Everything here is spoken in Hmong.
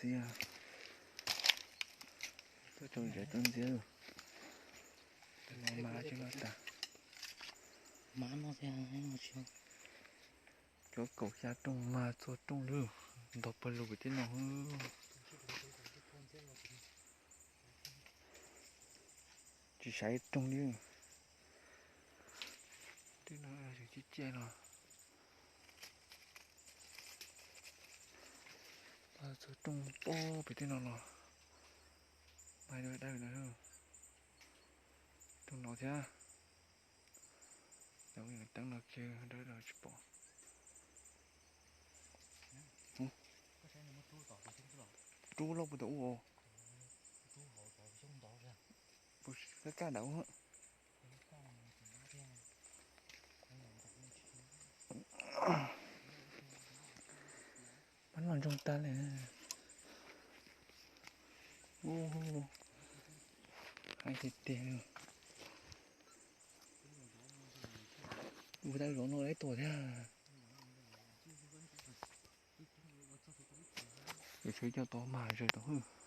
tiag. Tuaj tau zam tau ntxiab. Tus no mas tsis no tas. Mab no thiab, cov kaum xya rooj mas txhua rooj lawm, ntog pawg lug pem tej no. Tsis saib rooj li. Tej no tseem ciaj ciaj no. Txhua rooj pob pem tej no los mas dawb dawb na. Rooj no thiab. Teeb no kiag dawb dawb tsis pom. Rub loj puas tau ua? Kaj kaj dam. Mab no ntsoog tag li. Ub, haib tiag tiag. Ua tab zov no ib tuam thiab. Ces sawv coj tau mas zes tau hwj.